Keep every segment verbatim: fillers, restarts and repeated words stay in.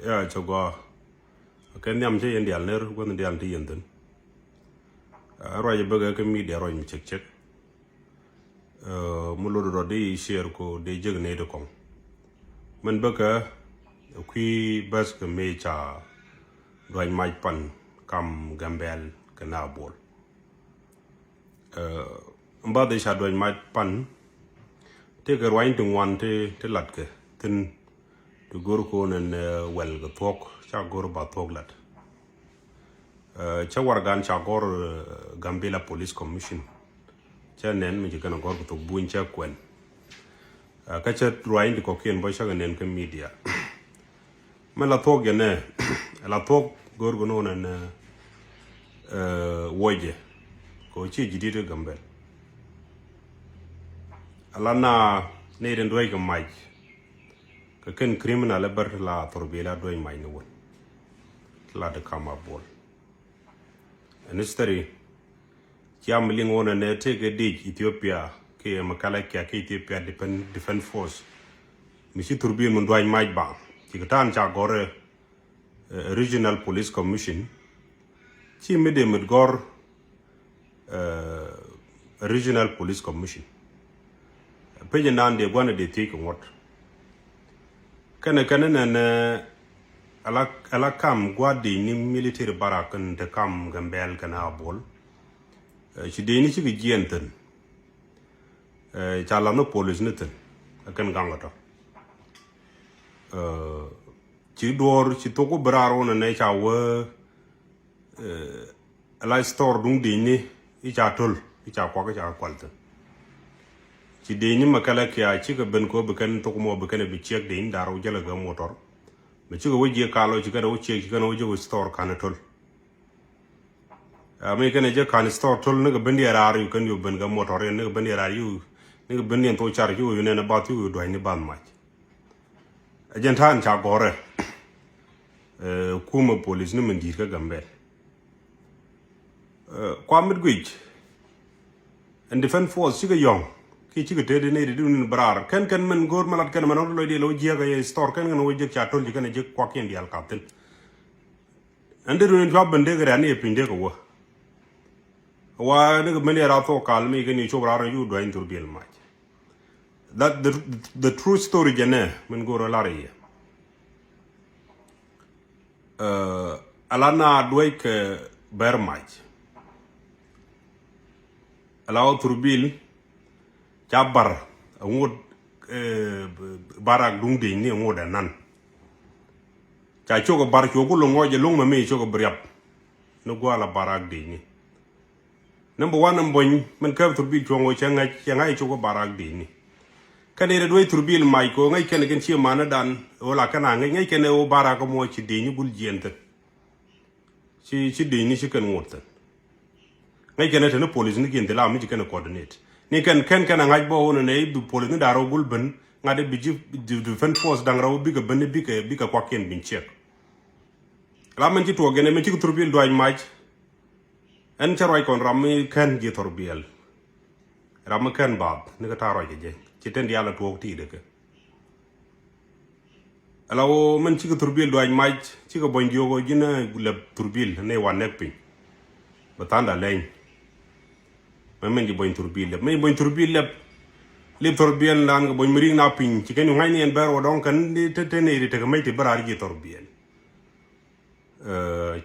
Ya cɛ gua. Kɛ nhiam cɛ yɛn dial ner gua̱n dial ti yɛn thin. Ruac bäkɛ kɛ media ruac mi cek cek. Mi lot rɔ di share ko di jek ni di kɔŋ. Min bäkɛ kui bäth kɛ mi ca duac mac pan kam Gambɛl kɛ na bol. Mbath i̱ ca duac mac pan tëëkɛ ruany ti ŋuan ti ti latkɛ thi̱n ti go̱r ko̱n ɛn wɛl kɛ thuɔ̱k ca go̱r ba thuɔ̱k lat. Cä warɛgan ca gɔr Gambela Police Commission. Cä nɛn mi ci kɛn a gɔr kɛ thok buny cä kuɛn. Kä cä ruac in ti kɔkiɛn bä cä kɛ nɛn kä media. Mɛ la thuɔk jɛ nɛ la thuɔk go̱r kɛ no̱o̱n ɛn wuɔcɛ kɛ ci ji̱ di̱t kä Gambel. Ala na ni den duec kɛ mac kɛ kɛn criminal ɛ bär ti la thor bi la duec mac ni wun. Ti la di kam a bol. Ɛn history cia mi liŋ wun ɛn ɛ tëëkɛ dic Ethiopia kiɛ mi kalɛ kia ki Ethiopia Defense Force. Mi ci thurbil mi duac mac ba ci kɛ ta̱a̱n ca gɔrɛ Regional Police Commission. Ci mi dee mit gɔr Regional Police Commission. Pecɛ naan dee gua̱n dee thiec kɛ ŋuɔ̱t. Kɛnɛ kɛnɛ nɛnɛ ala kam gua̱ dee ni military barak kɛn te kam Gambel kɛn a bol. Ci dee ni cikɛ jiɛn thin. Ca lath ni police ni thin kɛn gaŋ kɛ tɔ. Ci duɔr ci thok wä bi raar wä nɛ nɛ ca wä la store duŋ di̱cni i̱ ca töl i̱ ca kuak i̱ ca kual thin. Ci di̱cni mɛ kɛlɛ kia cikɛ ben kɛ wä bi kɛn thok mɔ bi kɛn bi ciɛk di̱cni da̱r wä jälɛ kɛ motor. Mɛ cikɛ wä jiɛ kalɔ ci kɛn wä ciɛk ci kɛn wä jiɛ wä store kan töl. Ami kɛn jɛ kan store töl ni kɛ ben diɛ raar yu kɛn yu ben kɛ motor yɛn ni kɛ ben diɛ raar yu ni kɛ ben diɛ thok car yu yu nɛn bath yu dua̱cni bath mac. Ɛ jɛn ta̱a̱n ca gɔrɛ kumɛ police ni min di̱i̱t kä Gambel. Kuam mit guic ɛn Defense Force cikɛ yɔ̱ŋ ki cikɛ tëëdi nɛy ti di wun in bɛ raar kɛn kɛn min go̱o̱r ma lat kɛn mɛn ɣän lɔcdiɛn lɛ wä jiäk ɛ store kɛn kɛn wä jiäk ca to̱l ji̱ kɛn ɛ jiäk kuak kiɛn diaal kap thi̱n. Ɛn dee wun in cua ben dee kɛ rɛ̈n ni ɛ piny dee kɛ wä. Wa ni kɛ mɛn yɛ raar thok kal mi kɛn i̱ cop raar in cu dua̱ny thurbil mac. That the, the true story jɛ nɛ min go̱o̱r ɛ lar i̱ yɛ. Ala na duec kɛ bɛr mac. Ala wä thurbil ca bar aŋot barak duŋ di̱cni aŋot anan. Ca cok bar cok ku loŋ ŋɔc ɛ loŋ mɛ mi cok bi riap. Ni gua̱a̱ la barak di̱cni. Number one, ɛn buɔ̱ny min käp thurbil cuɔ̱ŋ ɣöö cɛ ŋa̱c cɛ ŋa̱c cok kä barak di̱cni. Kɛn ëë rɛ duec thurbil mac kɛ ɣöö ŋäc kɛn kɛn cie manädan ɣöö la kɛn a ŋäc ŋäc kɛn ɛ ɣöö barak kä muɔ̱ɔ̱c ci di̱cni gul jiɛn thi̱n. Ci ci di̱cni ci kɛn ŋot thi̱n. Ŋäc kɛn ɛ te ni policenikiɛn thil a mi ci kɛn ɛ coordinate ni kɛn kɛn kɛn a ŋa̱c bä ɣöö nɛ nɛ i̱ bi policeni da̱r ɣöö gul ben ŋa̱t i̱ bi ji̱ Defense Force da̱ŋ rɛw bikɛ ben i̱ bikɛ bikɛ kuakiɛn bin ciɛk. La min ci tuɔɔk jɛn ɛ min cik thurbil duac mac. Ɛn cä ruac kɔn ram mi kɛn ji̱ thɔr biɛl. Ram mi kɛn baath ni kä ta̱a̱ ruac kɛ jɛ ci ten diaal a tuɔɔk ti̱i̱dɛ kɛ. Ala wä min cikɛ thurbil duac mac cikɛ buɔ̱ny diɔ̱k ɔ ji̱n ɛ lɛp thurbil ni wa nɛk piny. Bɛ tha̱a̱ŋda lɛny. Mɛ min ji̱ buɔ̱ny thurbil lɛp min ji̱ buɔ̱ny thurbil lɛp. Lip thɔr biɛl lan kɛ buɔ̱ny mi ri̱ŋ na piny ci kɛn yu ŋa̱cni ɛn bɛr wä dɔ̱ŋ kɛn te te ni ri tekɛ mec ti bä raar ji̱ thɔr biɛl.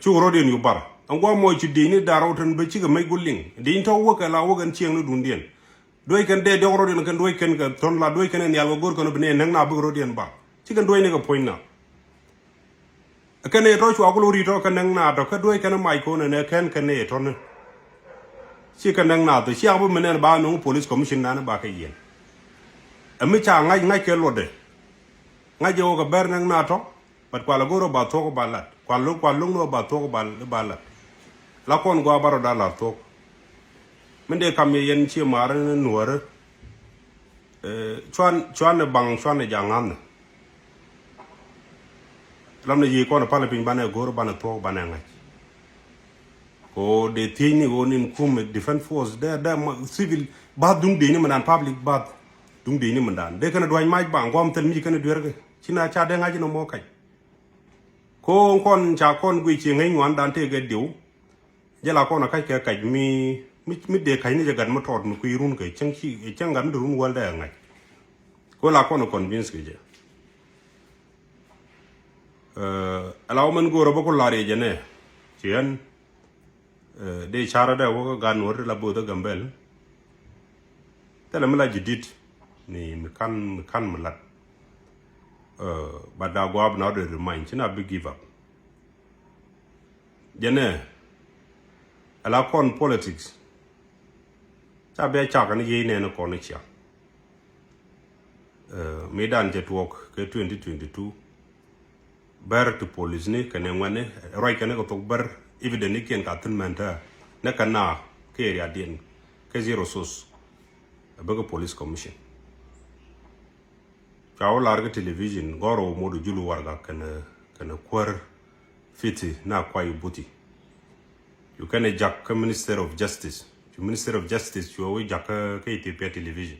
Cuk rɔ̱diɛn yu bar ɛn gua̱a̱ mɔc ci di̱cni da̱r rɔw tɛn bä cikɛ mec guliŋ di̱cni tɔ̱ wäkɛ la wäkɛn cieŋ ni duundiɛn. Duec kɛn dee diɔk rɔ̱diɛn kɛn duec kɛn kɛ tɔ̱n la duec kɛn ɛ nhial kɛ go̱r kɛn bi nɛ näk na bik rɔ̱diɛn bar ci kɛn duec ni kɛ puɔ̱ny na. Kɛn ɛ tɔ̱ cua kul wä ri̱t tɔ̱ kɛ näk na tɔ̱ kä duec kɛn mac ko̱n ɛn ɛ kɛn kɛn ɛ tɔ̱n. Ci kɛ näk na tɔ̱ ciak bi mi nɛn ba no̱ŋ police commission nan ba kɛ yiɛn. Ɛ mi ca ŋa̱c ŋa̱c kɛ luɔtdɛ. Ŋa̱c jɛ wä kɛ bɛr näk na tɔ̱. But kual a go̱r ɔ ba thuɔ̱k ba lat kual lo̱ŋ kual lo̱ŋ ni ɔ ba thuɔ̱k ba lat. La kɔn gua bar ɔ da lar thuɔ̱k. Min dee kam yɛ yɛn cie mar ni nuɔ̱ɔ̱rä. Cuan cuan ni baŋ cuan ni jaŋ ŋa̱n ni. Lam ni yiëë kɔn pal piny banɛ go̱r banɛ thuɔ̱k banɛ ŋa̱c. Ko dee thiec ni ɣöö nin kum Defense Force dee dee civil bath duŋ dee ni mindan public bath. Duŋ dee ni mindan dee kɛn duac mac baŋ guam thil mi ci kɛn duerkɛ ci na ca dee ŋa̱c ni mɔ kac. Ko kɔn ca kɔn guic ci ŋäc ŋuan dan tëë kɛ diw. Jɛ la kɔn a kac kɛ kac mi mi mi dee kac ni jɛ gat mi tɔɔt mi kui̱ run kɛ cäŋ ci cäŋ gat mi di run wäl dee ŋac. Ko la kɔn a convince kɛ jɛ. Ɛ la wä mɛn go̱o̱rä bä ku lar yɛ jɛ nɛ ci ɣän. Dee carä dɛ wä kä gan wä ri la both a Gambel. Thilɛ mi la jidit ni mi kan mi kan mi lat. But da guap na dee remind ci na bi give up. Jɛ nɛ ala kɔn politics. Ca bia cak ni yei nɛn kɔn ni cia. Mi dan cɛ tuɔk kɛ twenty twenty two. Bɛr ti police ni kɛnɛ ŋuɛni ruac kɛnɛ kɛ thok bɛr evident ni kiɛn ka thin mɛn tɛ ni kɛ na kɛ area diɛn kɛ zero source. A bɛ kɛ police commission. Ca wä lar kɛ television gɔr wä modu julu warga kɛnɛ kɛnɛ kuär fiti na kuay buti. Cu kɛnɛ jak kä Minister of Justice. Cu Minister of Justice cu wä jak kä Ethiopia television.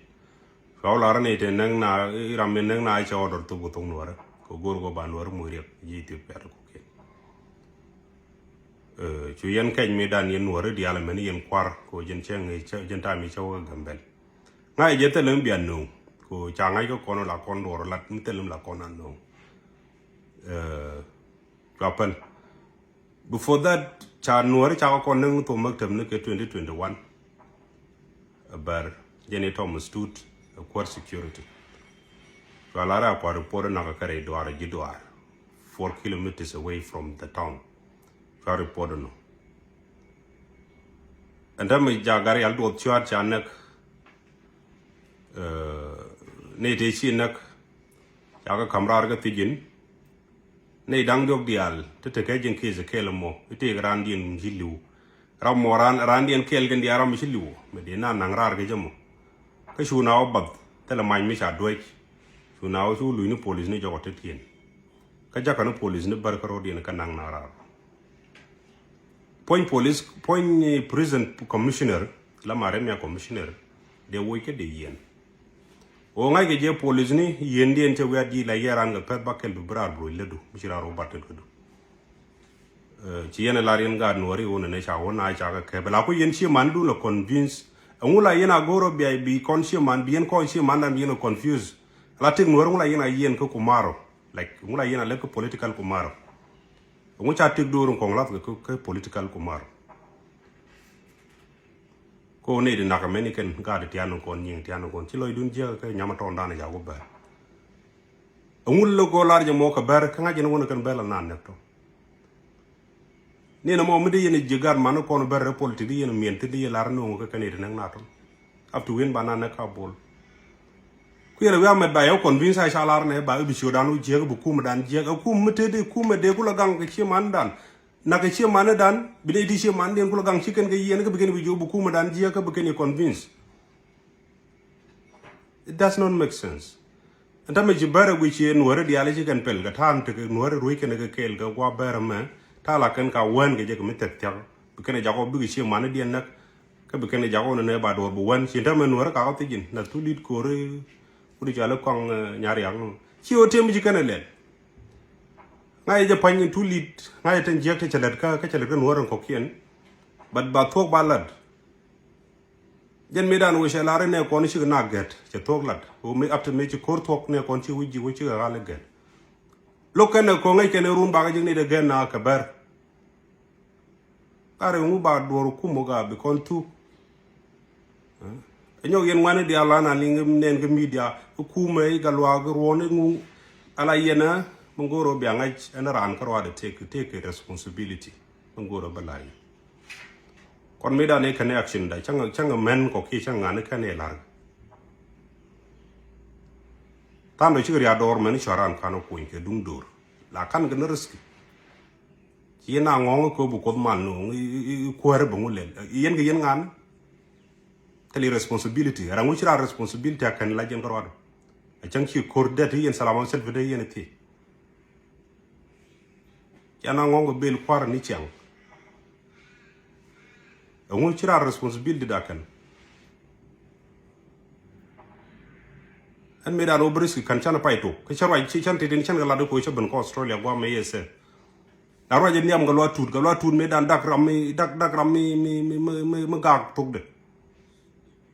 Cuaw lar ni te näŋ na iram mi näŋ na cɛ order thok thok nuɔrɛ kɛ go̱r kɔ ba nuɔrɛ moc riɛk ji̱ Ethiopia ti kɔkiɛn. Cu yɛn kɛc mi dan yɛn nuɔrɛ dial mɛn yɛn kuar kɔ jɛn cɛ ŋi̱ jɛn tam mi cɛ wä kɛ Gambel. Ŋa̱c jɛ thilɛ mi bia no̱o̱ŋ kɔ ca ŋa̱c kɛ kɔn la kɔn duɔr lat mi thilɛ mi la kɔn a no̱o̱ŋ. Cua päl. Before that ca nuɔri ca kɔn ni thok maktab ni kɛ twenty twenty one. Bɛr jɛn i̱ Thomas Tut ɛ kuäär security. Cua lar a kua report nak kɛ rɛy duar ji̱ duar four kilometers away from the town. Cua report nɔ. Ɛn täämɛ jagar yal duɔth cuaat ca näk. Ni te ci näk ca kɛ kam raar kä thi̱ji̱n. Nɛy da̱ŋ diɔ̱k diaal ti tekɛ ji̱n ki̱i̱c kɛɛl ɛmɔ i̱ tëëk raandiɛn ci li̱w. Ram mɔ raan raandiɛn kɛɛl kɛn diaal ram mi ci li̱w mɛ dee na naŋ raar kɛ jɛ mɔ. Kä cu na wä bath thilɛ mac mi ca duäc. Cu na wä cu luc ni police ni jɔk ɔ tetkiɛn. Kä jakä ni police ni bär kä ro̱diɛn kä naŋ na raar. Puɔ̱ny police puɔ̱ny prison commissioner la Maremia commissioner dee woc kä dee yiɛn. Ɣöö ŋa̱ckɛ jɛ police ni yiëndiɛn cɛ wiat ji̱ la yɛ ran kɛ pɛth ba kɛl bi bi raar bi roc lätdu mi ci raar wä bat kɛn kädu. Ci yɛn ɛ lar yɛn gaat nuɔri ɣöö nɛnɛ ca wä na ca kɛ kɛp la ku yɛn ci man dun la convince. Ɛŋu la yɛn a go̱o̱r ɔ bia bi kɔn ci man bi yɛn kɔn ci man dan bi yɛn ɛ confuse. La tik nuɔri ŋu la yɛn a yɛn kä kumaro. Like ŋu la yɛn a lek kä political kumaro. Ŋu ca tik do̱r in kɔŋ lath kɛ kä political kumar. Ko ni di nak mɛni kɛn gaat tian in kɔn nyiŋ tian in kɔn ci lɔcdun jiäk kɛ nyam a tɔn dan a ca ku bɛr. Ŋu lɛ ko lar jɛ mɔ kɛ bɛr kä ŋa̱c in wun kɛn bɛr la nan nɛk tɔ. Ni na mɔ mi di yɛn ji̱ gaat man in kɔn bɛr rɛ politik di yɛn miɛn thin di yɛ lar nuŋ kɛ kɛn it nɛk na tɔn. Up to win ba na nɛ ka bol. Ku yɛn wiak mɛt ba yɛ convince a ca lar nɛ ba ibi ciötdan wä jiäk ibi kumdan jiäk ɛ kum mi tëëdi kum ɛ dee kulɛ gaŋ kɛ ciemandan. Nak kɛ ciemandan bi nɛy ti ciemandiɛn kulɛ gaŋ ci kɛn kɛ yiɛn kɛ bi kɛn ibi jiök bi kumdan jiäk kɛ bi kɛn i̱ convince. It does not make sense. Ɛn tamɛ ci bärɛ guic ci nuɔ̱ɔ̱ri diaal ci kɛn pɛl kɛ ta̱a̱m tekɛ nuɔ̱ɔ̱ri ruec kɛn kɛ kɛɛl kɛ gua̱a̱ bärɛ mɛ ta̱a̱ la kɛn ka wään kɛ jɛ kɛ mi thɛk thia̱k. Bi kɛn ɛ jakɔ bikɛ ci manidiɛn näk. Kä bi kɛn ɛ jakɔ ni nɛ ba duɔ̱ɔ̱r bi wään ci tamɛ nuɔ̱ɔ̱ri kakɔ thiec in na thu li̱t ko̱ri. Wut i̱ cɔal i̱ kɔaŋ nyar yak nɔ ci ɣöö tëë mi ci kɛn ɛ lɛl. Ŋa̱c ɛ jɛ pa̱ny in thu li̱t ŋa̱c ɛ tɛn jiäk te cɛ lät kä kä cɛ lät kä nuɔ̱ɔ̱ri in kɔ̱kiɛn. But ba thuɔ̱k ba lät. Jɛn mëëdan wecɛ lar inɛ kɔn cikɛ na gɛt cɛ thuɔ̱k lat ɣöö mëë aptɛ mëë ci ko̱r thuɔ̱k nɛ kɔn ci wi̱c ji̱ wec cikɛ ɣal i̱ gɛt. Lo̱k kɛn ɛ ko̱ŋ ŋäc kɛn ɛ run bakɛ ji̱ nɛy dee gɛt na kɛ bär. Karɛ ŋu ba duɔ̱r kum ɔ ga bi kɔn thuk. Ɛ nyɔk yɛn ŋuani diaal lan a liŋ nɛn kä midia kä kumɛ i̱ ga luaak ruɔ̱n i̱ ŋu. Ala yɛn ɛ mi go̱o̱r ɔ bia ŋa̱c ɛn raan kä ruaadɛ take take responsibility. Bä ŋo̱o̱r bä la̱r yɛ kɔn mi dan i̱ kɛn i̱ action da cäŋ cäŋ mɛn kɔ kiɛ cäŋ ŋa̱n i̱ kɛn i̱ la̱r. Tha̱a̱ŋ dɔ cikɛ ria̱a̱ dɔɔr mɛn i̱ cɔ̱ran ka̱n i̱ kuɔ̱ny kɛ duŋ döör la ka̱n kɛ ni risk. Ci yɛn a ŋɔ̱ɔ̱ŋ i̱ kööb i̱ kuoth mal no̱o̱ŋ i̱ kuäär i̱ bä ŋu lɛl i̱ yɛn kɛ yɛn ŋa̱n. Thil i̱ responsibility ɛ raŋ wi̱c ci raar responsibility a kɛn la jɛn kä ruaadu. A cäŋ ci ko̱r dee ti yɛn salama self dee yɛn i̱ thiec. Cian a ŋɔŋ kɛ bel kua̱r ni ciaŋ. Ɛŋu ci raar responsibility da kɛn. Ɛn mëë dan wä bi risk kɛn can pay tok kä cä ruac ci can titin can kɛ lat kɛ cä ben kä Australia guam mɛ yɛ sɛ. La ruac ɛ nhiam Gatluak Tut, Gatluak Tut mëëdan dak ram mi, dak, dak ram mi, mi, mi, mi, mi, mi gak thokdɛ.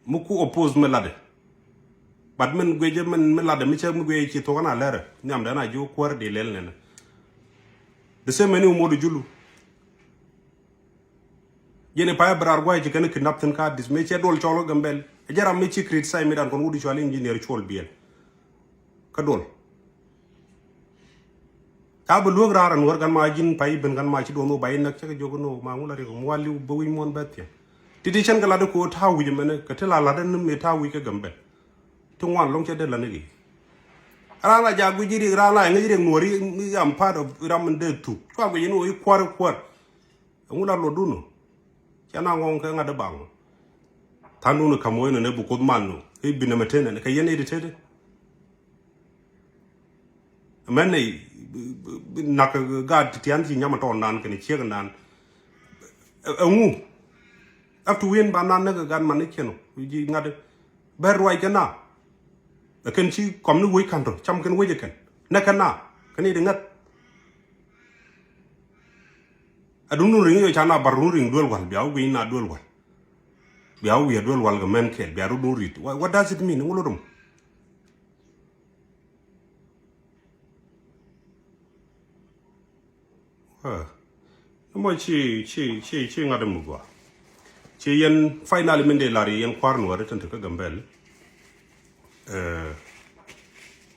Mi ku oppose mi latdɛ. But min guecɛ min, mi latdɛ mi cɛ mi guecɛ ci thok ana lɛrɛ. Nhiamdɛ ana ji̱ wä kuäär di lɛl nɛnɛ. The same mɛni wä modu julu. Jɛn i̱ payä bi raar gua̱c ci kɛn kidnap thi̱n ka dis mëë cɛ duɔl cɔl kä Gambɛl. Ɛ jɛ ram mi ci criticize mëëdan kɔn wut i̱ cual engineer cuɔl biɛl. Kä duɔl. Ca bi luäk raar ɛn wär gan ma ji̱n pay ben gan ma ci duɔn wä bay näk cä kɛ jiök ni wä ma ŋu la riɛk mi wal li̱w bä wi̱c muɔ̱n bɛ thiɛn. Ti̱ti̱ cɛn kɛ lat i̱ ko̱ ta̱a̱ wi̱c ɛmɛnɛ kɛ ti la lat ɛn ni mëë ta̱a̱ wi̱c kä Gambɛl. Ti ŋuan lɔŋ cɛ dee lat ni kɛ. Raan la jaak guic ji̱ riɛk raan la ɛŋäc riɛk nuɔ̱ɔ̱ri. I'm part of ram in dee thuk cua guic ni wä i̱ kuäär i̱ kuäär. Ɛŋu la luɔtdun ɔ? Cɛ na ŋɔŋ kɛ ŋa̱t dee baŋ ɔ. Tha̱a̱ŋdun ɔ ka̱m wä inɔ nɛ bi Kuoth man ɔ i̱ bi nɛmɛ tetnɛ kɛ yɛn i̱ di tetdɛ. Mɛn nɛy nak gaat ti tian ci nyam a tɔɔn nan kɛn ciek nan. Ɛŋu? Ɛk ti wien ba nan näk ɛ gat man ni ciɛn ɔ ji̱ ŋa̱t dee. Bɛ ruac kɛ na. Ɛ kɛn ci kɔm ni wec ka̱n tɔ cam kɛn wec ɛ kɛn nɛ kɛn na kɛn i̱ di ŋäth. Ɛ dun dun riŋ yɔ ca na bar dun riŋ duel wal bia wä guiy na duel wal. Bia wä wiɛ duel wal kɛ mɛn kɛl bia dun dun rit. What, what does it mean? Wä lot dum. Ni mɔ ci ci ci ci ŋa̱t mi gua. Ci yɛn final min de lar yɛn kuar nuɔri tɛn ti kä Gambɛl.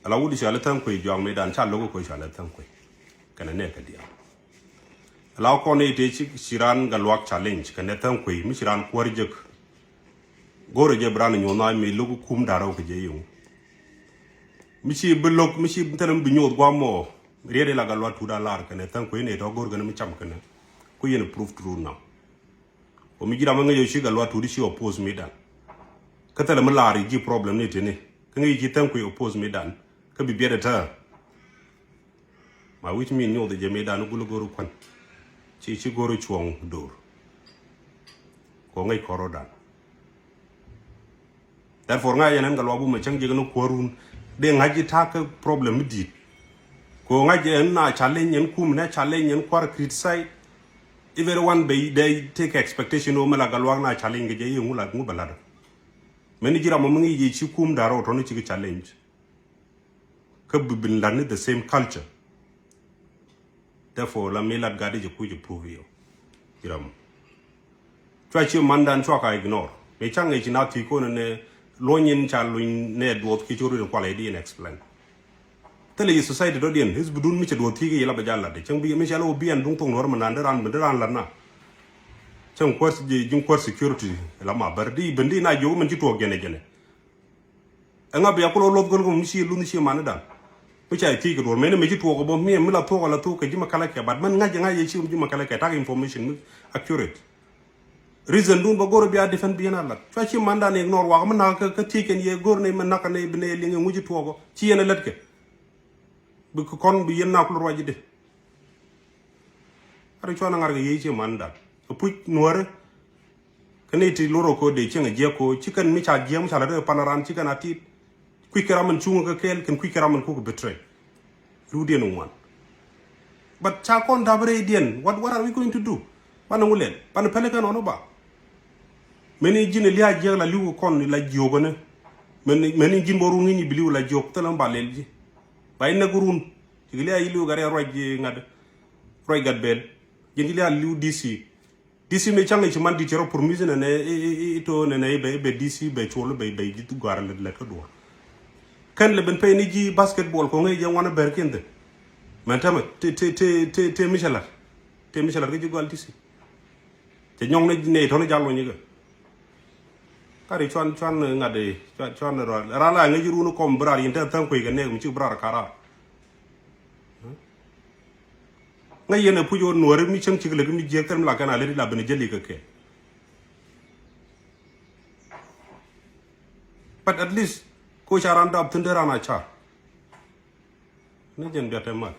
Ala wut i̱ cɔal i̱ Tha̱a̱ŋ Kuey juak mi dan ca lo̱k i̱ ko̱ cɔal i̱ Tha̱a̱ŋ Kuey. Kɛnɛ nɛ kɛ diaal. Ala kɔn i̱ tëë ci ci raan Gatluak challenge kɛnɛ Tha̱a̱ŋ Kuey mi ci raan kuäär jek. Go̱rɛ jɛ bi raan nyuɔ̱th na mi lo̱k kum da̱rä wä kɛ jɛ yio̱ŋ. Mi ci bi lo̱k mi ci thilɛ mi bi nyuɔth guam mɔ. Riet ila Gatluak Tut a lar kɛnɛ Tha̱a̱ŋ Kuey ni tɔ go̱r kɛnɛ mi cam kɛnɛ. Ku yɛn proof through now. Kɔ mi ji̱ ram mi ŋäc ɔ ci Gatluak Tut ci oppose mi dan. Kä thilɛ mi lar i̱ ji̱ problem ni tini kä ŋäc ci Tha̱a̱ŋ Kuey oppose mi dan. Kä bi biɛt ɛ tääk. Ma wi̱c mi nyuɔth jɛ mi dan gul go̱r kuan. Ci ci go̱r cuɔ̱ŋ dor. Kɔ ŋäc kɔrɔ dan. Therefore ŋa̱c yɛn ɛn Gatluak Bum ɛ cäŋ jiɛk ni kuäärun. Dee ŋa̱c ji̱ ta̱a̱ kä problem mi di̱i̱t. Kɔ ŋa̱c ɛn na challenge ɛn kum nɛ challenge ɛn kua̱r criticize. Everyone bɛ dee take expectation ɔ mi la Gatluak na challenge kɛ jɛ i̱ ŋu la ŋu bɛ lat ɔ. Mɛn ji̱ ram ɔ mi ŋi̱i̱c i̱ ci kum da̱r ɔ tɔ̱ni cikɛ challenge. Kä bi bin lat ni the same culture. Therefore la mi lat gat i̱ jɛ kuc i̱ prove yɔ. Ji̱ ram ɔ. Cua ci mandan cua ka ignore. Mi caŋ i̱ ci na thi̱i̱ ko̱n ɛn luɔ̱ny in ca luny nɛ duɔth kiɛ ci ɣöö rin kual i̱ di in explain. Thilɛ yi society dɔ̱diɛn is bi dun mi cɛ duɔth thi̱i̱k i̱ la bɛ jal lat i̱ cäŋ bi mi cɛ la wä biɛn duŋ thok nuɔr mi nan di ran mi di ran lat na. Cäŋ kuäär ji̱ ji̱ kuäär security la ma bär di ben di na jiök min ci tuɔɔk jɛnɛ jɛnɛ. Ɛŋa bia kulɔ loth gɔl kɔm mi ci luth ci mani dan. Mi ca thiec kɛ duɔr mɛni mi ci tuɔk bɔ mi mi la thuɔk la thuɔk kɛ ji̱ ma kala kɛ bat mɛn ŋa̱c ŋa̱c ci ji̱ ma kala kɛ tak information mi accurate. Reason dun bä gor bia defend bi yɛn a lat cua ci man dan ignore wak mi nak kä thiec kɛn yɛ gor ni mi nak ni bi ni liŋ ŋu ci tuɔk ci yɛn a lät kɛ. Bi kɔn bi yɛn nak kulɔ ruac de. Ati cuan a ŋar kɛ yiey ci man dan kɛ puc nuɔri. Kɛ ni ti loro ko de cieŋ a jiɛk ko ci kɛn mi ca jiɛk mi ca la dee pal ran ci kɛn a tit. Kui̱ kɛ ram in cuŋ kɛ kɛɛl kɛn kui̱ kɛ ram in kuk betray. Rudiɛn ŋuan. But ca kɔn dap rɛy diɛn what what are we going to do? Banɛ ŋu lɛl banɛ pɛlɛ kɛn ɔn ba. Mɛni ji̱n lia jiɛk la li̱w kɔn la jiök ni. Mɛni mɛni ji̱n bɔ run ŋi̱ny bi li̱w la jiök thilɛ ba lɛl ji̱. Ba inɛ gu run. Ci kɛ lia yi li̱w gat rɛy ruac ŋa̱t. Ruac gat bɛl. Ji̱n ci lia li̱w D C. D C mi caŋ i̱ ci man di̱t cɛ rɔ promise nɛnɛ i̱ to nɛnɛ i̱ bɛ i̱ bɛ D C bɛ cuɔl i̱ bɛ bɛ ji̱ gua̱r lɛt lɛt kä duɔ̱ɔ̱r. Kɛn lɛ ben pɛy ni ji̱ basketball kɔŋ i̱ jɛ ŋuan i̱ bɛr kiɛn thi̱n. Mɛn tɛmɛ te te te te te mi cɛ la̱t te mi cɛ la̱t kä ji̱ gua̱l D C. Cɛ nyɔŋ ni nɛy tɔ̱ni jal luɔ̱ny i̱ kɛ. Kari cuan cuan ŋa̱t i̱ cuan cuan rɔ ral a ŋäc i̱ run i̱ kɔm bi rar yɛn te tha̱ŋ kuec kɛ nɛɛk mi ci bi rar ka̱ rar. Ŋäc yɛn ɛ puc ɣöö nuɔ̱ɔ̱ri mi cäŋ cik lät mi jiääk thil mi la kɛn a lät ila ben jäli kɛ kɛ. But at least ko ca ran dap thi̱n dee ran a car. Ni jɛn biat ɛ mat.